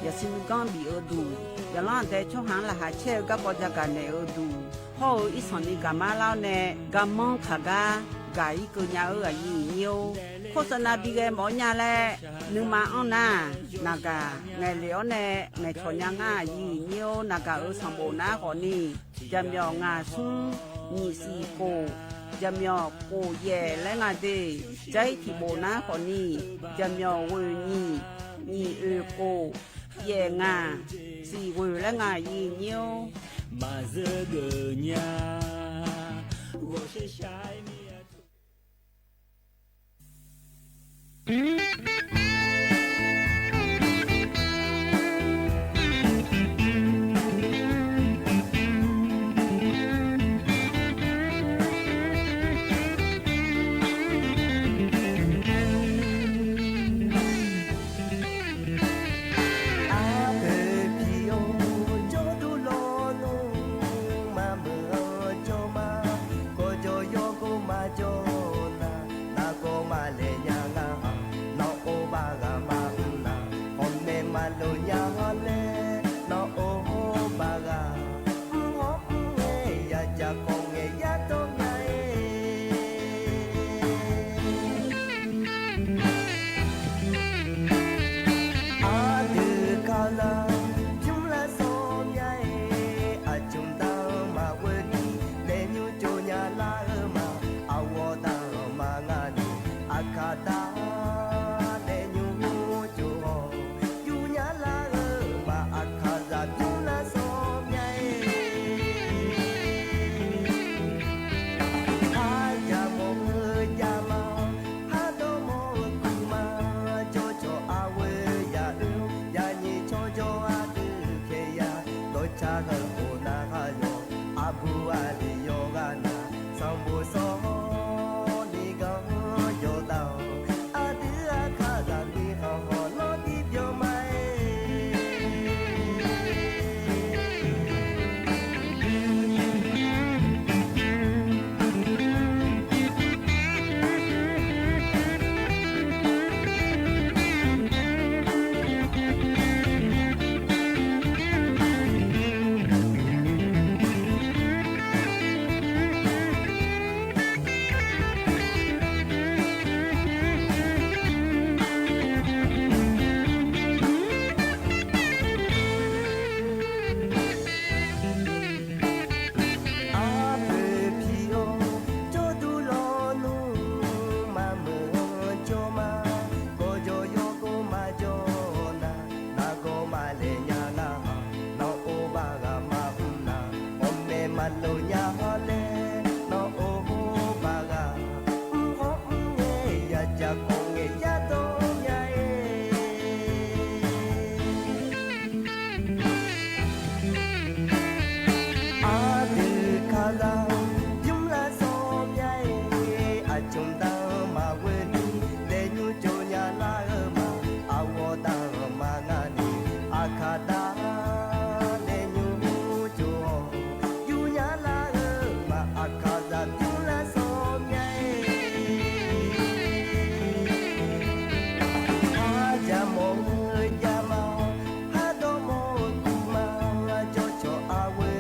ယစံၣ်မုၢ်ၵၢၼ်ႇဘီဢိူဝ်ႈဒူႇ ယလၢၼ်ႉတဲၸေႃႇႁၢင်ႈလႃႈႁႃႈၸႄႈဢိူဝ်ႈ ၵႃႈပေႃႈၸႃႇၵႃႇၼႄႇဢိူဝ်ႈဒူႇ ႁေႃႈဢိူဝ်ႈ ဢီႇသၼ်ႇၼီႇၵႃႇမႃးလၢဝ်းၼႄႇ ၵႃႈမွင်းၶႃႈၵႃႈ ၵႃႈဢီႇၵိူဝ်ႈၺႃႇဢိူဝ်ႈ ဢႃႇယိုဝ်းၺိဝ်း ၶူဝ်းသၼႃႇပီႈၵႄႈမေႃၺႃႇလႄႈ ၼိုင်ႈမႃးဢွင်ႇၼႃႇ ၼႃႇၵႃႇ ငႄႈလဵဝ်ၼႄႇ ငႄႈၶျေႃႇၺႃႇငႃႇ ဢႃႇယိုဝ်းၺိဝ်း ၼႃႇၵႃႇဢိူဝ်ႈ သမ်ႇပူဝ်ႇၼႃႇၶေႃႈၼီႈ ၸႃႇမျေႃႇငႃႇသုင်း ၺီႇသီႇၵူဝ်ႇ ၸႃႇမျေႃႇၵူဝ်ႇယႄႇလႄႈငႃႇတေႇ ၸႂ်ထီႇပူဝ်ႇၼႃႇၶေႃႈၼီႈ ၸႃႇမျေႃႇဝူၺ်ႇၺီႇ ၺီႇဢိူဝ်ႈၵူဝ်ႇ ယႄႇငႃႇ သီႇဝူၺ်ႇလႄႈငႃႇ ဢႃႇယိုဝ်းၺိဝ်း မႃးၸိူဝ်းၵိူဝ်ႈၺႃႇ ႁူဝ်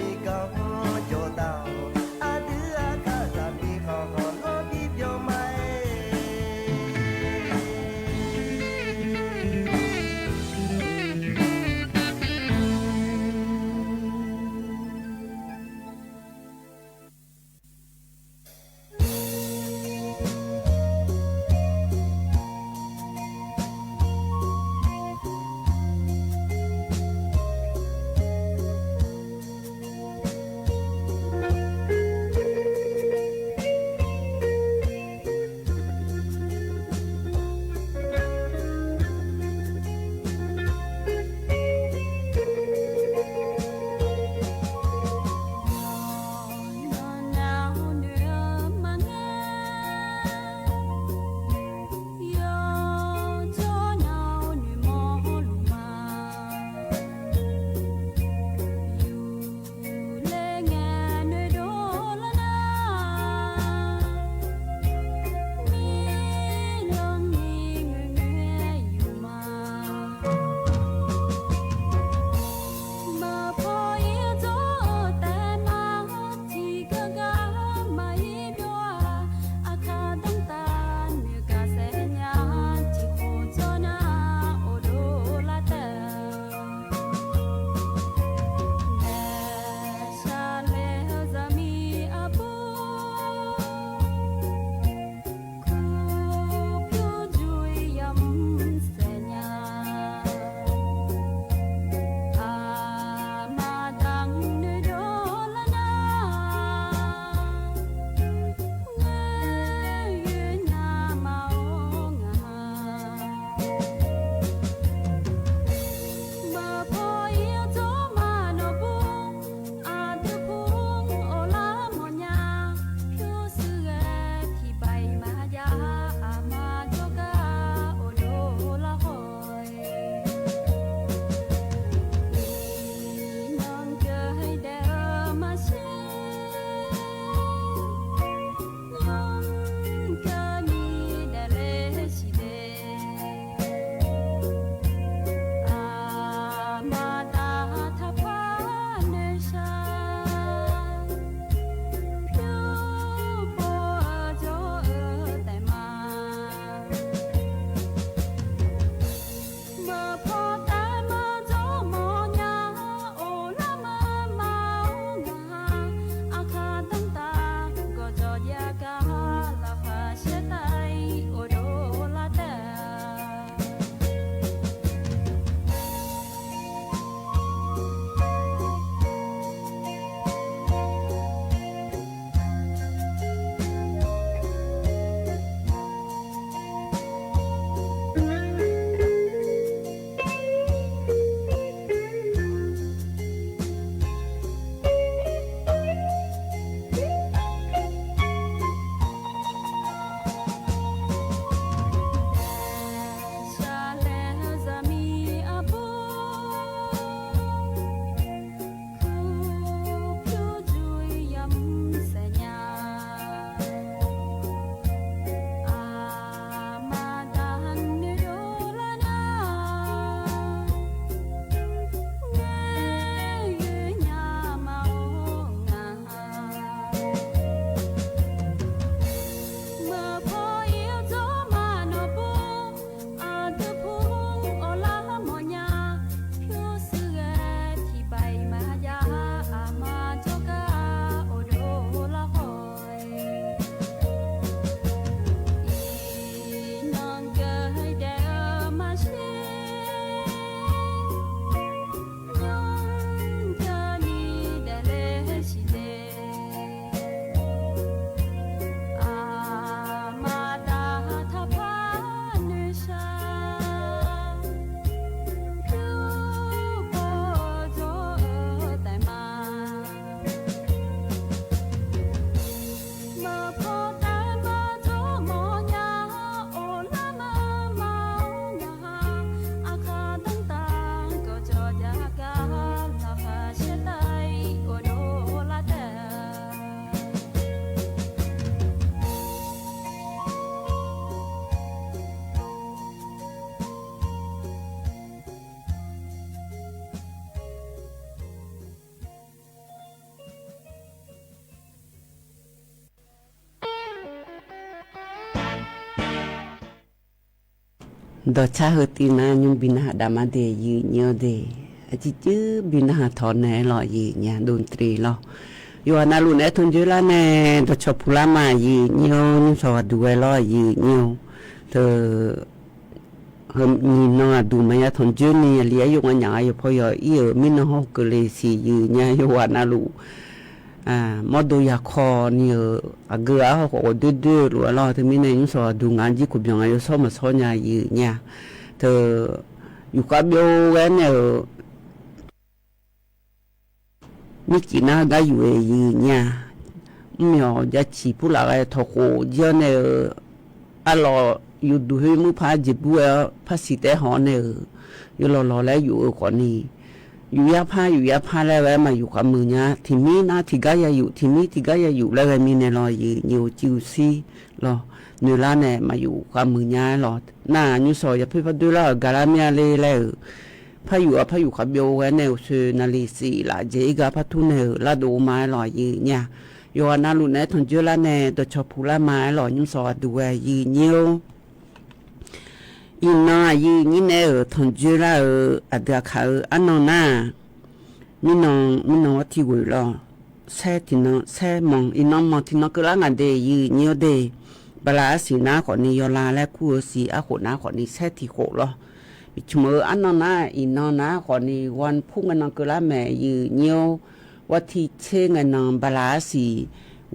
သျႄးသျႄးမီး Dɔ cha hơ ti na ñu bi na ha da ma de yư nhiêu de. A chi chư bi na ha thon ne lo yư nha đồn tri lo. Yo na lu ne thon jơ la ne dɔ cho pu la ma yư nhiêu ñu so du lo yư nhiêu. Thơ hơ ni no du ma ya thon jơ ni li a yo nga nya yo pho yo i mi no ho ke le si yư nha yo wa na lu. ອ່າ ມໍດູຢາຄໍນີ້ ອາ ເກືອເຮົາກໍເອົາເດີໆ ຫຼືວ່າລາວ ເຖິງມີໃນຍຸງສອດດູງານຈິຄຸບຢອງອາຍຸຊອມມາຊອນຍາຢືຍາ ເທີ ຢູຄາບຽວແວນເອີ ມິຈິນາກາຢູເອຢືຍາ ມຽວຢາຊີພຸລາໄກທໍໂຄເຈເນ ອາລໍ ຢູດູເຮຍມືພາຈິບູເອ ພາສີແຕຫໍເນ ຢູລໍລໍແລຢູເອີຂອນນີ້ ຢູຢາພາ ຢູຢາພາແລແວມາຢູຄວາມມືຍາ ທີມີນາທີກາຍາຢູ ທີມີທີກາຍາຢູແລແວມີແນລອຍຢືຍາຢູຈິວຊີລໍ ເນລາແນມາຢູຄວາມມືຍາລໍ ນາຢູຊອຍາເພພາດຸລາກາລາເມຍເລແລ ພາຍຸອາພາຍຸຄາບຽວແວແນວເຊນາລີຊີລາເຈກາພາທຸເນລາໂດມາລອຍຢືຍາ ໂຍອານາລຸແນທອນເຈລາແນ ໂດຊອພູລາມາລອຍຍຸມຊອອາດູແວຢືຍາ ອີນອນອາຢືຍາແນເອີ ທອນເຈລາເອີ ອາເດືອຂາເອີ ອານອນນາ ມິນອງ ມິນອງວັດທິເວີລອ ແຊທິນອ ແຊມອງ ອີນອນມອງທິນອ ເກີລາງາເດ ຢືຍາເດ ບາລາອາສີນາຂໍນີ ຍອລາ ແລຄູເອີສີ ອາໂຂນາຂໍນີ ແຊທິໂຂລອ ມິຊຸມເອີ ອານອນນາ ອີນອນນາຂໍນີ ວັນພຸງງະນອງເກີລາແມ ຢືຍາ ວັດທິເຊງະນອງ ບາລາອາສີ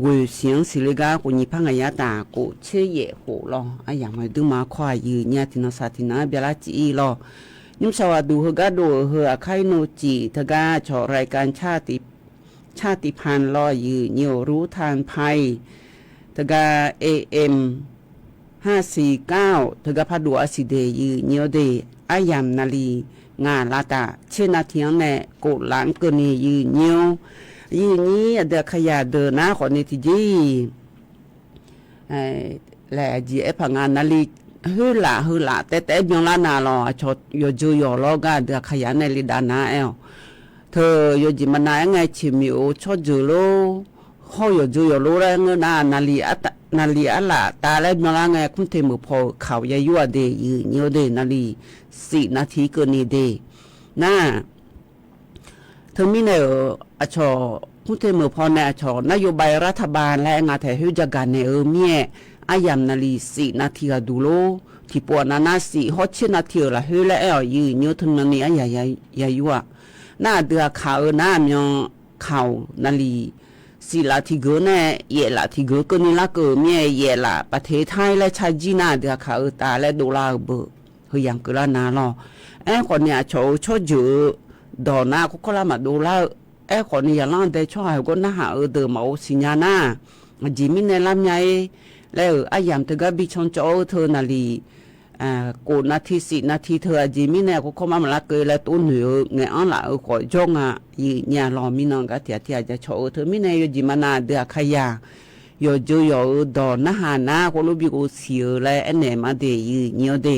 ເວີສຽງສີເລກາ ໂກຍິພັງງະຍາຕາ ໂກເຊເຢໂຂລອ ອາຢາມາດຸມາຄວາຍ ຢືຍາທິນອສາທິນາ ບຽລາຈີອີລອ ຍືມສະຫວັດດູເຮີກາໂດເຮີອາໄຄໂນຈີ ທະກາ ຊໍລາຍການຊາຕິ ຊາຕິພັນ ລໍ ຢືຍາ ຣູທານໄພ ທະກາ ເອເອັມ ຫ້າສີ່ເກົ້າ ທະກາ ພາດູອາຊິເດ ຢືຍາເດ ອາຢາມນາລີ ງາລາຕາ ເຊນາທຽງແນ ໂກລານເກີນີ ຢືຍາ ຢືຍາ ອາເດືອຂະຢາເດີນາ ຂໍເນທິຈີ ເອີ ແລຈີເອພະງານນາລີ ເຮີລາ ເຮີລາ ແຕ່ແຕ່ບຽງລານາລອ ອາຊອ ຍໍເຈີ ຍໍລອກາ ເດືອຂະຢາແນລິດານາແອວ ເທີ ຍໍຈິມານາແອງແງ ເຊມີໂອ ຊອດເຈີໂລ ໂຮ ຍໍເຈີ ຍໍໂລແລເງິນນາ ນາລີອາຕະ ນາລີອາລາ ຕາແລບຽງລາແງ ຄຸນເທເມີພໍ ຂາວຢາຍົວເດ ຢືຍາເດ ນາລີ ສີ່ນາທີເກີນນີ້ເດ ນາ ເທີມີແນວ ອາຊໍ ຄຸນເທເມີພໍແນ ອາຊໍ ນະໂຍບາຍລັດຖະບານ ແລະ ງາແທເຮີຈາການແນເອີ ເມຍ ອາຢາມນາລີ ສີ່ນາທີ ອາດູໂລ ທິປົວນານາ ສີ່ຮອດເຊນນາທີ ລະເຮີແລແອວ ຢືຍາ ເທີນານີ ອາຢາ ຢາ ຢາຍົວ ນາເດືອຂາເອີ ນາມຽງ ຂາວນາລີ ສີລາທິເກີແນ ເຢລາທິເກີເກີນີລາເກີ ເມຍ ເຢລາ ປະເທດໄທ ແລະ ຊາຈີນາເດືອຂາເອີ ຕາ ແລະ ໂດລາເບີ ເຮີຢາງເກີລານາລອ ແອຂອນຍາຊໍ ຊໍເຈີ ດອນາ ໂຄໂຄລາມາໂດລາ ແອຂອນຍາລານເດຊໍ ຫາໂກນາຫາເອີ ເດີມາໂອຊິນຍານາ ອາຈີມິແນລາມໃຫຍ່ ແລະ ອາຢາມເທີກາບິຊອນຈອ ເທີນາລີ ອາ ໂກນາທີ ສີ່ນາທີ ເທີອາຈີມິແນ ໂຄໂຄມາມາລາເກີ ແລະ ໂຕເໜືອ ແງອັນລາ ເອີ ຂໍຈອງອາ ຢືຍາ ລໍ ມິນອງກາທຽທຽຈາຊໍ ເທີມິແນ ໂຍຈິມານາ ເດືອຂະຢາ ຍໍເຈີ ຍໍເອີ ດອນນະຫານາ ໂຄໂລບິໂອເຊຍ ແລະ ແອນແນມາເດ ຢືຍາເດ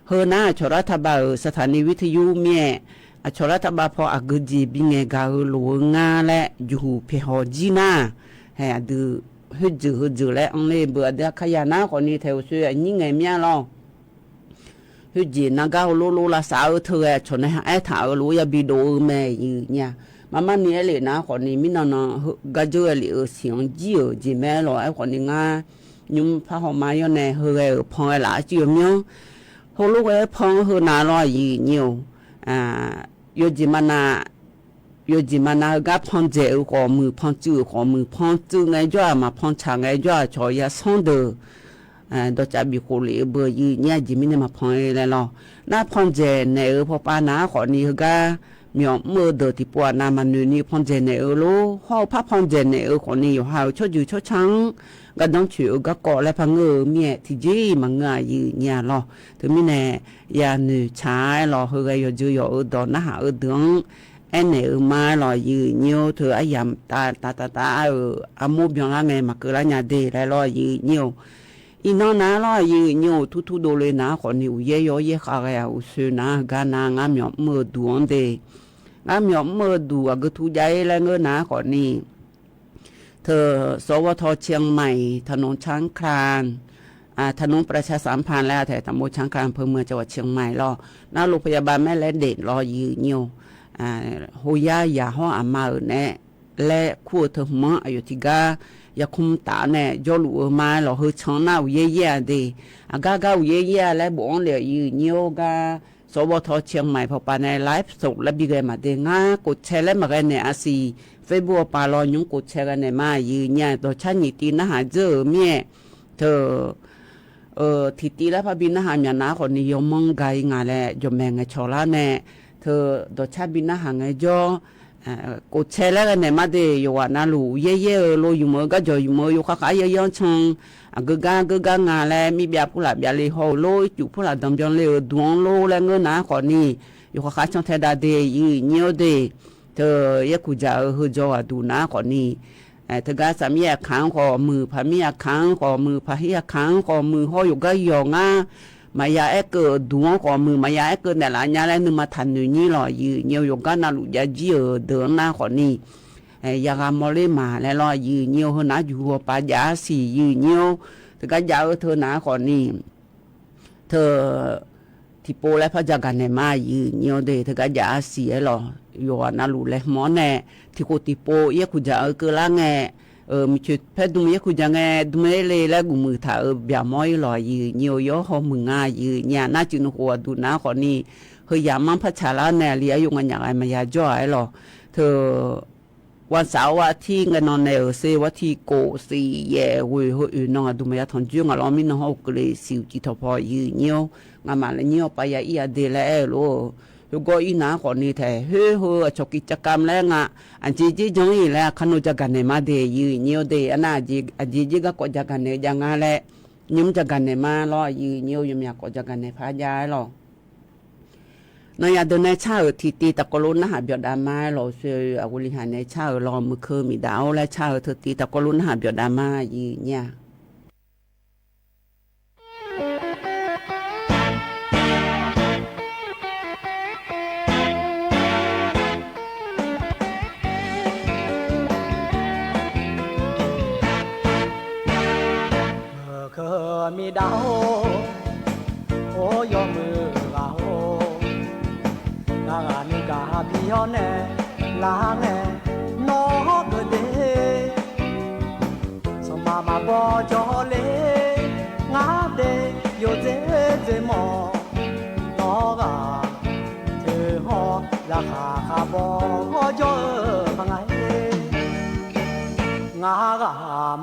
ເຮີນາ ອາຊໍລາທະບາ ເອີ ສະຖານີວິທະຍຸ ເມຍ ອາຊໍລາທະບາ ພໍອາເກີຈີ ບິແງກາ ເອີ ໂລເອີງາ ແລະ ຢູເພຮໍຈີນາ ແຮອາດື ເຮີເຈີ ເຮີເຈີ ແລະ ອັງເລ ເບີ ອາເດືອຂະຢານາ ຂໍນີ ແຖວເຊຍ ຍິງແງມຽລອ ເຮີເຈນາກາ ໂລໂລລາຊາ ເອີ ເທີແອ ຊອນແອ ແອທາ ເອີ ໂລຢາບີໂດ ເອີ ແມ ຢືຍາ ມາມານີ ເອເລນາ ຂໍນີ ມິນອນອ ເຮີກາເຈີ ເອເລ ເອີ ສຽງຈີ ເອີ ເຈແມ ລໍ ແອ ຂໍນີ ງາ ຍຸມພາ ຫໍມາ ຍອນແນ ເຮີແອ ເອີ ພອງ ເອລາ ອາຈິວມຽວ ໂຮໂລ ເອີ ພອງ ເຮີນາ ລໍ ຢືຍາ ອາ ໂຍຈິມານາ ໂຍຈິມານາ ເອີ ກາ ພອນແຈ ເອີ ຂໍມື ພອນຈື ເອີ ຂໍມື ພອນຈື ແງຈວາ ມາ ພອນຊາ ແງຈວາ ຊໍ ຢາ ຊອນເດີ ອາ ດອກຈາ ບີໂຄເລ ເບີ ຢືຍາ ຈີມິແນ ມາ ພອນ ເອ ແລ ລໍ ນາ ພອນແຈ ແນ ເອີ ພໍ່ປານາ ຂໍນີ ເຮີກາ ມຽວ ເມີ ເດີ ທິປົວ ນາ ມາ ເນີ ນີ ພອນແຈ ແນ ເອີ ໂລ ຫໍພະ ພອນແຈ ແນ ເອີ ຂໍນີ ໂຍຮາ ເອີ ຊອດຢື ຊອດຊາງ ກາ ດອງ ເຊ ເອີ ກາ ເກາະ ແລະ ພະ ເງີ ເມ ທີ ຈີ ມາ ເງືອ ຢືຍາ ລໍ ເທີ ມິແນ ຢາ ເນີ ຊາ ລໍ ເຮີແອ ໂຍ ຈື່ ຢໍ ເອີ ດອນ ນະຫາ ເອີ ເດືອງ ແອນແນ ເອີ ມາ ລໍ ຢືຍາ ເທີ ອາ ຢາມ ຕາ ຕາ ຕາ ຕາ ເອີ ອາ ໂມ ບຽງ ລາ ແງ ມາ ເກີ ລາ ຍາ ເດ ແລ ລໍ ຢືຍາ ອີ ນອ ນາ ລໍ ຢືຍາ ທຸ ທຸ ໂດ ເລ ນາ ຂໍ ນິວ ເຢ ຢໍ ເຢ ຄາ ແລ ອູ ເຊ ນາ ກາ ນາ ງາມ ຍອມ ເມີ ດວງ ເດ ງາມ ຍອມ ເມີ ດູ ອາ ກື ທຸ ໃຈ ແລ ເງີ ນາ ຂໍ ນີ ເທີ ສວທ ຊຽງໃໝ່ ຖະໜົນ ຊາງຄລານ ອາ ຖະໜົນປະຊາສຳພັນແລ້ວ ແຖວຕຳບົນຊ້າງຄານ ອຳເພີເມືອງ ຈັງຫວັດຊຽງໃໝ່ລອ ນາໂຮງພະຍາບານແມ່ແລະເດັກລອ ຢືນຍົງ ອາ ໂຮຢາຢາ ຫໍອາມາເອີແນ ແລະ ຄູເທີເມືອງອາຍຸທິກາ ຢາຄຸມຕາແນ ຢໍລູເອີມາ ລອເຮີເຊີນນາອຸເຢຍເຢຍເດ ອາກາກາອຸເຢຍເຢຍ ແລະ ບຸອງເຫຼືອ ຢືນຍົງກາ ສວທ ຊຽງໃໝ່ ພອປາແນ ໄລຟ໌ສົດ ແລະ ບີແກມາເດງາ ກົດແຊ ແລະ ມາແກແນ ອາຊີ ເຟສບຸກປາລອ ຍຸງກົດແຊກັນແນມາ ຢືນຍາ ໂຕຊານິຕີນະຫາເຈີເມ ເທີ ເອີ ທິຕີລະພະບິນນະຫາມຍານາ ຂໍນິຍົມມັງໄກງາແລະ ຢົມແມງໄງຊໍລາແນ ເທີ ໂຕຊາບິນນະຫາໄງຈໍ ອາ ກົດແຊແລະກັນແນມາເດ ໂຍວານາລູເຢເຢ ໂລຢູເມີກະຈໍຢູເມີ ໂຍຄາຄາເຢຍຢອນເຊີງ ອາ ເກີກາ ເກີກາງາແລະ ມີບຽຜູ້ຫຼາບຽເລໂຮໂລ ຈູຜູ້ຫຼາດຳຈອນເລ ເອີ ດວງໂລແລະເງິນນາ ຂໍນີ ໂຍຄາຄາຊ່ອງແທດດາເດ ຢືນຍົງເດ ເທີ ເຢຄູຈາ ເອີ ເຮີຈໍອາດູນາ ຂໍນີ ເອີ ເທີກາສາມີອາຄັງ ຂໍມື ພາມີອາຄັງ ຂໍມື ພາຮີອາຄັງ ຂໍມື ຫໍໂຍກາຢອງາ ມາຢາແອເກີດດວງ ຂໍມື ມາຢາແອເກີດແນລາຍາ ແລະ ນຶມາທັນນຸຍນີ ລອ ຢືນຍົງໂຍການາລຸຢາຈີ ເອີ ເດີນນາ ຂໍນີ ເອີ ຢາກາມໍເລມາ ແລະ ລອ ຢືນຍົງເຮີນາຢູ່ຫົວປາຢາສີ ຢືນຍົງ ເທີກາຢາ ເອີ ເທີນາ ຂໍນີ ເທີ ທິໂປ ແລະ ພະຈາກາແນມາ ຢືນຍົງເດ ເທີກາຢາອາສີ ລອ ໂຍອານາລຸ ແລະ ມໍແນ ທິໂກ ຕິໂປ ເຢຄູຈາ ເອີ ເກີລາແງ ເອີ ມີເຄແພດຸມ ເຢຄູຈາແງ ດຸມເອເລ ແລະ ກຸມືທາ ເອີ ບຽມໍ ລອ ຢືນຍົງ ໂຍຫໍມືງາ ຢືນຍາ ນາຈິນໂຄອາດຸນາ ຂໍນີ ເຮີຢາມັງພັດຊາລາແນ ລີອາຍຸງາຍາໄອ ມາຢາຈໍອາຍ ລອ ເທີ ວັນເສົາອາທິດ ງະນອນແນເອີເຊ ວັດທີໂກ ສີແຍເວ ເຮີອືນອງອາດຸມະຍາທອນຈຸງອາລອມມິນນະໂຮເກເລ ຊິວຈິທໍພໍ ຢືນຍົງ ງາມາລະຍິໂອປາຍາອີອາເດລະແອໂລ ເຮີໂກອີນາ ຂໍນີແທ ເຮີເຮີອະຊອກກິດຈະກຳແລງາ ອັນຈີຈີຈອງອີແລ ຄະໂນຈາກາເນມາເດ ຢືນຍົງເດ ອະນາຈີ ອັນຈີຈີກະເກາະຈາກາເນຈາງາແລ ຍົມຈາກາເນມາ ລອ ຢືນຍົງ ຍົມຍາເກາະຈາກາເນພາຍາ ລອ ນາຍາເດີນນາຍຊາເອີ ທີຕີຕະໂກໂລນະຫາບຽວດາມາ ລອ ເຊອາກູລິຫານນາຍຊາເອີ ລອ ມືເຄີມີດາໂອ ແລະ ຊາເອີ ເທີຕີຕະໂກໂລນະຫາບຽວດາມາ ຢືນຍາ ເຄີມີດາໂອ ໂອ ຍໍມືລາໂອ ກາງານກາພິຍອນແນ ລາແງ ນໍເກີເດ ສະມາມາບໍຈໍເລ ງາເດ ໂຍເຈເຈມໍ ນໍກາ ເທຫໍ ລາຄາຄາບໍ ໂຈເອີ ມາໄງ ງາກາ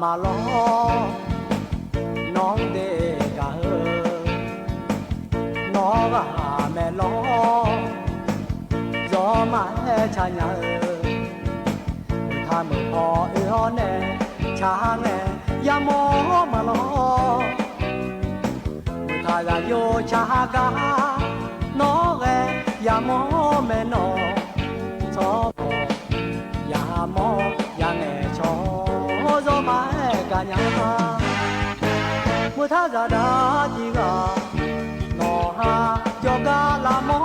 ມາລໍ ນອງເດກາເອີ ນໍກາແມ່ລໍ ຈໍມາແອຊາຍາເອີ ທາມືພໍເອຮອແນ ຊາແງ ຢາມໍມາລໍ ທາລາໂຍຊາກາ ນໍແອ ຢາມໍແມ່ນໍ ຊໍ ຢາມໍ ຢາແງຊໍ ຈໍມາແອກາຍາ ເມື່ອທາຈາດາຈິກາ ນໍຫາ ຈໍກາລາມໍ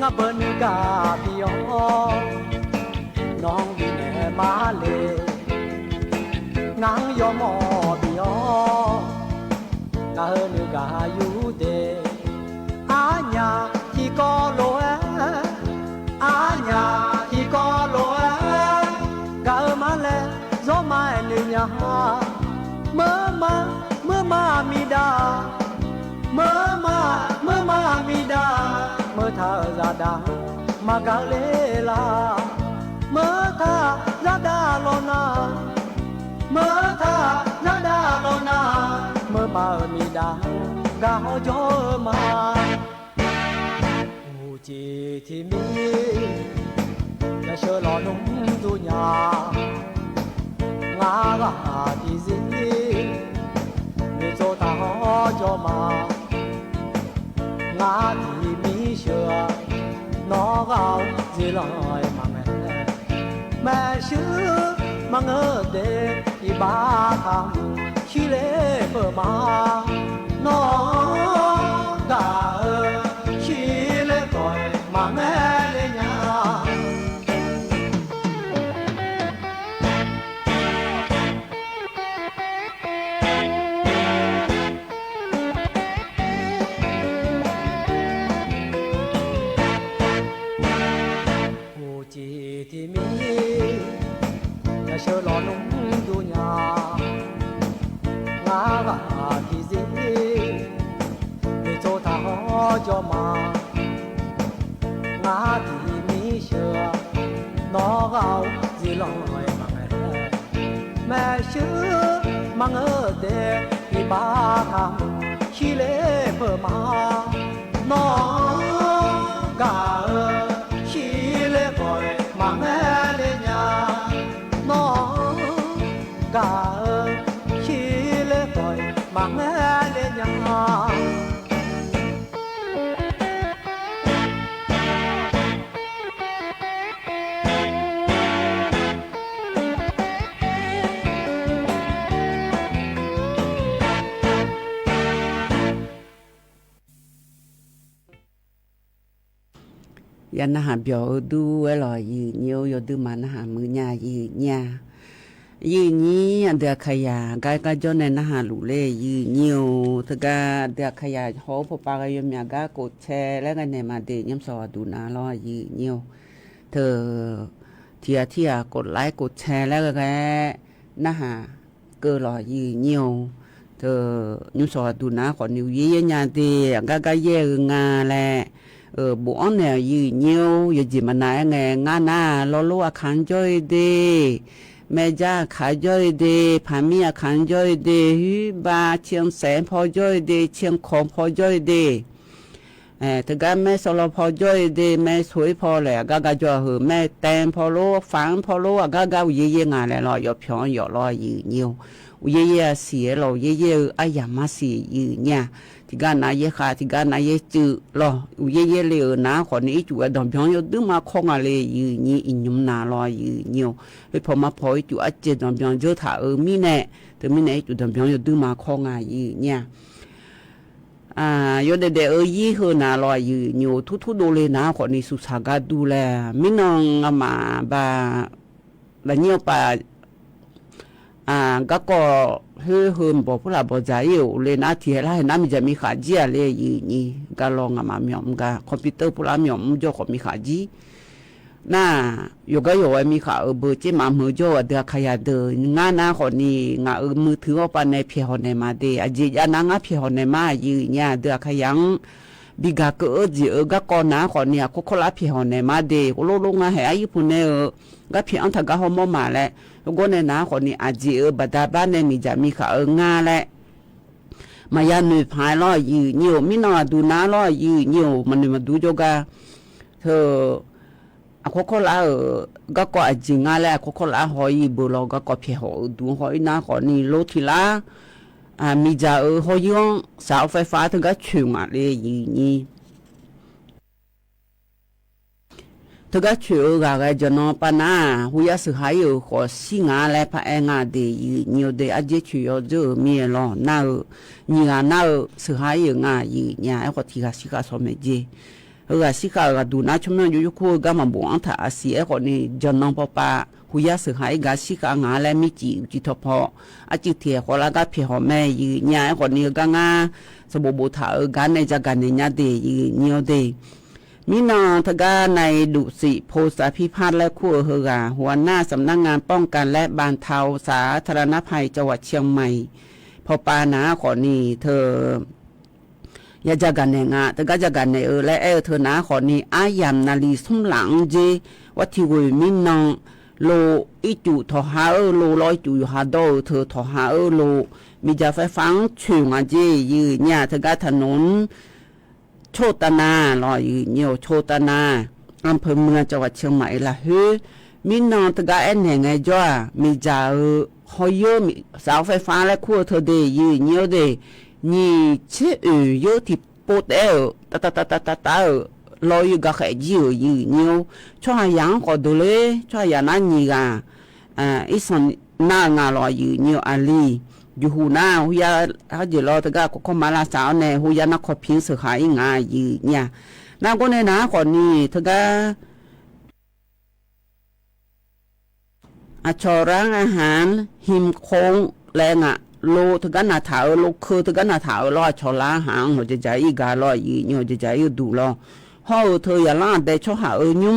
ງາເບີນກາພິຍອ ນອງບີແນມາເລ ນາງຢໍມໍບີອ ກາເຮີນກາຢູເຕ ອາຍາທີ່ກໍໂລແອ ອາຍາທີ່ກໍໂລແອ ກາເຮີມາແລ ໂຊມາແອນຍາ ເມີມາ ເມີມາມີດາ ເມີມາ ເມີມາມີດາ ເມີທາຈາດາ ມາກາເລລາ ເມີທາຈາດາໂລນາ ເມີທາຈາດາໂລນາ ເມີມາເອີມີດາ ກາເຮົາຈໍເອີມາ ອູຈີທີມີ ກະເຊີລໍນຸມດຸຍາ ງາກາທີຊີ ມີໂຈຕາເຮົາຈໍມາ ງາທີ່ມີເຊື້ອ ນໍເອົາຈີລອຍມາແມ່ ແມ່ຊື່ມາເງິດເດ ອີບາຄຳ ຂີ້ເລເປີມາ ນໍກາເອີ ຂີ້ເລກ່ອຍມາແມ່ເລຍາ. ရရှောလောနုဒုညာငါဂါခိဇေမေဇောထဟောဇောမငါခိမီရှောနောဂါဇေလောမငဲမဲရှေမငဲဒဲ Iba kam shile pema no ga shile koi mangele nya no ga shile koi mangele nya. ယၤ နႁႃႉ ပျေႃႇဢိူဝ်ႈ တူၺ်းဝႆႉလေႃႈ ယိုဝ်းယဵဝ်း ယွၼ်းတိုၼ်းမႃး နႁႃႉ မိူဝ်ႈၺႃး ယိုဝ်းယဵဝ်း ယိုဝ်းယဵဝ်း ဢၼ်တႄႉ ၶႃႈယႃႇ ၵႃႈၵႃႈ ၸွမ်းၼႆႉ ၼႁႃႉ လူႇလႄႈ ယိုဝ်းယဵဝ်း တႄႉၵႃႈ ဢၼ်တႄႉ ၶႃႈယႃႇ ႁေႃး ပေႃးပႃးၵႃႈ ယွၼ်းမႃး ၵႃႈ ၵူတ်းသျႄး လႄႈၵႃႈ ၼႄမႃး တေၺွမ်ႉသွၼ် ဢႃႇတူႇၼႃႇလေႃႈ ယိုဝ်းယဵဝ်း ထိူဝ်ႈ ထီႇဢႃႇ ထီႇဢႃႇ ၵူတ်းလၢႆႉ ၵူတ်းသျႄး လႄႈၵႃႈ ၼႁႃႉ ၵေႃႈလေႃႈ ယိုဝ်းယဵဝ်း ထိူဝ်ႈ ၺွမ်ႉသွၼ် ဢႃႇတူႇၼႃႇ ၶေႃႈၼိဝ်ႉ ယဵၼ်ယဵၼ် ၺႃးတႄႉ ၵႃႈၵႃႈ ယႄႈဢိူဝ်ႈ ငႃးလႄႈ ဢိူဝ်ႈ ပူႇဢွၼ်ႇၼႆႉ ယိုဝ်းယဵဝ်း ယႃႇၸိမ်ႇမၼႃႇ ငႄႈငႃးၼႃႇ လေႃးလူဝ်း ဢၶၢၼ်ႇ ၸွႆႈတႄႉ မႄႈၸႃႉ ၶၢၼ်ႇ ၸွႆႈတႄႉ ၽႃႇမီး ဢၶၢၼ်ႇ ၸွႆႈတႄႉ ႁိုဝ်း ပႃႈ သဵင်ႈသႅင် ၽေႃႈ ၸွႆႈတႄႉ သဵင်ႈၶွင် ၽေႃႈ ၸွႆႈတႄႉ ဢိူဝ်ႈ တႄႉၵႃႈ မႄႈသေႃးလေႃး ၽေႃႈ ၸွႆႈတႄႉ မႄႈသူၺ်ႇ ၽေႃႈ လႄႈ ၵႃႈၵႃႈ ၸွႆႈႁိုဝ် မႄႈတႅင်ႇ ၽေႃႈလူဝ်း ၾၢင်ႇ ၽေႃႈလူဝ်း ဢၵႃႈၵႃႈ ဢူႈယႄးယႄး ငႃးလႄႈလေႃႈ ယွပ်ႇၽျွင်း ယွပ်ႇလေႃႈ ယိုဝ်းယဵဝ်း ဢူႈယႄးယႄး သီႇလေႃႈ ဢူႈယႄးယႄး ဢႃႇယႃႇမႃးသီႇ ယိုဝ်းၺႃး ထီႇၵႃႈၼႃႈယႄးၶႃႈ ထီႇၵႃႈၼႃႈယႄးၸိုဝ်ႈလေႃႈ ဢူႈယႄးယႄး လႄႈဢိူဝ်ႈ ၼႃႈၶေႃႈၼႆႉ ဢီးၸူး ဢႃႇ တေႃႇၽျွင်း ယွပ်ႇတိုၼ်းမႃး ၶေႃႈငႃးလႄႈ ယိုဝ်းၺႃး ဢီးၺုမ်ႇၼႃႇလေႃႈ ယိုဝ်းၺႃး ႁဵတ်းၽေႃႇမႃးၽေႃႇ ဢီးၸူး ဢႃႇၸႄႇ တေႃႇၽျွင်း ၸိူဝ်းထႃႈ ဢိူဝ်ႈ မီးၼႄႇ တေႃႇမီးၼႄႇ ဢီးၸူး တေႃႇၽျွင်း ယွပ်ႇတိုၼ်းမႃး ၶေႃႈငႃး ယိုဝ်းၺႃး ဢႃႇ ယွၼ်းတႄႉတႄႉ ဢိူဝ်ႈ ယီႈႁိူဝ်ႈၼႃႇလေႃႈ ယိုဝ်းၺႃး ထူးထူးတူဝ်လႄႈၼႃႇ ၶေႃႈၼႆႉ သူႇသႃႇၵႃႈတူႈလႄႈ မီးၼွင်ႉငႃးမႃး ပႃႈ လႃႈၺႅဝ်းပႃႈ ဢႃႇ ၵေႃႈ ၵေႃႈ ႁိူဝ်ႈ ႁိူဝ်ႈ ပေႃး ၽူႈလႃႈ ပေႃးၸႂ်ႈ ဢိူဝ်ႈ လႄႈၼႃႇ ထီႇႁႂ်ႈလႃႈ ႁႂ်ႈၼႃႇ မီးၸႂ်မီးၶႃႈ ၸီႉလႄႈ ယိုဝ်းၺႃး ၵႃႈလွင်ႈငႃးမႃး မျွမ်းၵႃႈ ၶွမ်ႇပိဝ်ႇတိူဝ်ႇ ၽူႈလႃႈ မျွမ်းၵေႃႈ ၶွမ်ႇမီးၶႃႈ ၸီႉ ၼႃႇ ယူႇၵႃႈယူႇဝႆႉ မီးၶႃႈ ဢိူဝ်ႈ ပိူဝ်ႇၸဵပ်းမႃး မိူဝ်ႈၸဝ်ႉ ဢႃႈ တိူဝ်ႉၶႃႈယႃႇ တိူဝ်ႉ ငႃးၼႃး ၶေႃႈၼႆႉ ငႃး ဢိူဝ်ႈ မိုဝ်းထိုဝ် ဢဝ်ပႃးၼႆႉ ၽႄႈႁေႃၼႆႉမႃးတႄႉ ဢႃႈ ၸေႇယႃႇၼႃး ငႃးၽႄႈႁေႃၼႆႉမႃး ယိုဝ်းၺႃး တိူဝ်ႉၶႃႈယႃႇ ပီႈၵႃႈၵိူဝ်ႇ ဢိူဝ်ႈ ၸေႇ ဢိူဝ်ႈ ၵႃႈၵေႃႈၼႃး ၶေႃႈၼႆႉ ဢႃႈ ၶေႃႈ ၶေႃႈလႃႈ ၽႄႈႁေႃၼႆႉမႃးတႄႉ ၵေႃႈ လူဝ်ႇ လူဝ်ႇ ငႃး ႁႂ်ႈဢႃႇယု ၽူႈၼႆႉ ဢိူဝ်ႈ ၵႃႈၽႄႈဢွၼ်တၢင်း ၵႃႈႁေႃမေႃးမႃးလႄႈ ၵေႃႈၼႆႉၼႃႇ ၶေႃႈၼႆႉ ဢႃႇၸေႇ ဢိူဝ်ႈ ပႃႇတႃႇပႃႇၼႆႉ မီးၸႃႉမီးၶႃႈ ဢိူဝ်ႈ ငႃးလႄႈ မႃးယႃႉၼိူဝ်ၽၢႆႇလေႃႈ ယိုဝ်းၺႃး မီးၼေႃႈ ဢႃႇ တူႇၼႃႇလေႃႈ ယိုဝ်းၺႃး မၼ်းၼႆႉ မႃးတူၺ်းၸွမ်းၵႃႈ ၶေႃႈ ဢႃႇ ၶေႃႈ ၶေႃႈလႃႈ ဢိူဝ်ႈ ၵႃႈၵေႃႈ ဢႃႇၸေႇ ငႃးလႄႈ ဢႃႇ ၶေႃႈ ၶေႃႈလႃႈ ႁေႃႈယိုဝ်း ပိူဝ်ႈလေႃႈ ၵႃႈၵေႃႈ ၽႄႈႁေႃႈ ဢိူဝ်ႈ တူႇႁေႃႈ ဢီႈၼႃႇ ၶေႃႈၼႆႉ လူဝ်ႇထီႇလႃႈ ဢႃႇ မီးၸႃႉ ဢိူဝ်ႈ ႁေႃႈယိုဝ်း သၢဝ်ၾႆးၾႃႉ ထိုင်ၵႃႈ ၶျိူင်ႇမႃးလႄႈ ယိုဝ်းၺႃး ထိုင်ၵႃႈ ၶျိူင်ႇ ဢိူဝ်ႈ ၵႃႈၵႃႈ ၸၼေႃႇ ပႃႈၼႃႇ ႁူႉယႃႉ သိူဝ်ႁၢႆး ဢိူဝ်ႈ ၶေႃႈသီႇငႃးလႄႈ ၽႃႉဢႄႇငႃး တေယိုဝ်းၺႃး တေဢၢတ်ႇၸေး ၶျိူင်ႇယေႃး ၸိူဝ်းမီးလေႃႈ ၼႃႇ ဢိူဝ်ႈ ၺီႇၵႃႈၼႃႇ ဢိူဝ်ႈ သိူဝ်ႁၢႆး ဢိူဝ်ႈ ငႃး ယိုဝ်းၺႃး ဢႆႈၶေႃႈ ထီႇၵႃႈ သီႇၵႃႈ သွင်မႄႈၸေး ဢိူဝ်ႈ ၵႃႈ သီႇၵႃႈ ဢိူဝ်ႈ ၵႃႈ တူႇၼႃႈ ၶျွမ်းယွမ်း ယူႇယူႇၶူဝ်း ၵႃႈမႃး ပူၼ်ႉဢွင်ႇထႃႇ ဢႃႇသီႇ ဢႆႈၶေႃႈၼႆႉ ၸၼေႃႇ ပေႃးပႃး ႁူႉယႃႉ သိူဝ်ႁၢႆး ၵႃႈ သီႇၵႃႈ ငႃးလႄႈ မီးၸီႇ ဢူႇၸီႇထေႃးၽေႃး ဢႃႇၸိတ်ႉထေႇ ၶေႃႈလႃႈ ၵႃႈ ၽႄႈႁေႃႈမႄး ယိုဝ်းၺႃး ဢႆႈၶေႃႈၼႆႉ ၵႃႈငႃး သပေႃး ပေႃးထႃႈ ဢိူဝ်ႈ ၵႃႈၼႆႉ ၸႃႉၵႃႈၼႆႉ ၺႃးတေ ယိုဝ်းၺႃးတေ မီးၼေႃႈ ထၵႃး ၼၢႆး တုသိ ၽူဝ်းသႃ ၽိၽၢတ်ႈ လႄႈ ၶူး ဢိူဝ်ႈ ႁိူဝ်းၵႃႈ ຫົວໜ້າສຳນັກງານປ້ອງກັນ ແລະ ບັນເທົາສາທາລະນະໄພ ຈັງຫວັດຊຽງໃໝ່ ເຜົ່າປ່ານາ ຂໍນີ້ ເທີ ຢາຈະກັນແນງາ ເທີກະຈະກັນແນເອີ ແລະ ເອີ ເທີນາ ຂໍນີ້ ອາຢາມນາລີ ສຸມຫຼັງເຈ ວັດທິໂກຍ ມິນນອງ ໂລ ອີຈູ ທໍຫາ ເອີ ໂລ ລໍອີຈູ ຢູ່ຫາດໍ ເທີ ທໍຫາ ເອີ ໂລ ມີຈາໄຟຟ້າ ເຊີງອາເຈ ຍືຍຍາ ເທີກະຖະໜົນ ໂຊຕະນາ ລໍຍື ໂຍ ໂຊຕະນາ ອຳເພີເມືອງ ຈັງຫວັດຊຽງໃໝ່ ລະເຮີ ມີນອງຕະກາແອນແຫ່ງໄງຈ້ອຍ ມີຈາເອີ ຮອຍເຢີ ມີເສົາໄຟຟ້າ ແລະ ຄົວເທີເດ ຍື ໂຍເດ ຍີເຊເອີ ເຢີ ທີ່ໂປແຕເອີ ຕະຕະຕະຕະຕະຕະເອີ ລໍຍືກະແຂຍຈີເອີ ຍື ໂຍ ຊໍຫາຢາງກໍເດີເລ ຊໍຫາຢາງນາຍນີກາ ອາ ອີສອນນາງາລໍຍຢືນຍືອອາລີ ຢູ່ຫູນາຫູຢາ ເຮົາເຈລໍຕະກະ ກໍຂໍມາລາຊາວແນ່ ຫູຢານະຄອນພິງເສືອຂາອີງາຢືນຍາ ນາກໍແນ່ນາ ຂໍນີ້ ເທີກະ ອາ ຊໍລາງອາຫານ ຮິມໂຂງແລງະ ໂລ ເທີກະນາຖາເອີ ໂລເຄີ ເທີກະນາຖາເອີ ລໍ ອາ ຊໍລາງອາຫານ ຫົວໃຈໃຈອີກາ ລໍ ຍືນຍື ຫົວໃຈໃຈອີດູ ລໍ ຫໍເອີ ເທີຢາລາ ແດ ຊໍຫາເອີ ຍຸງ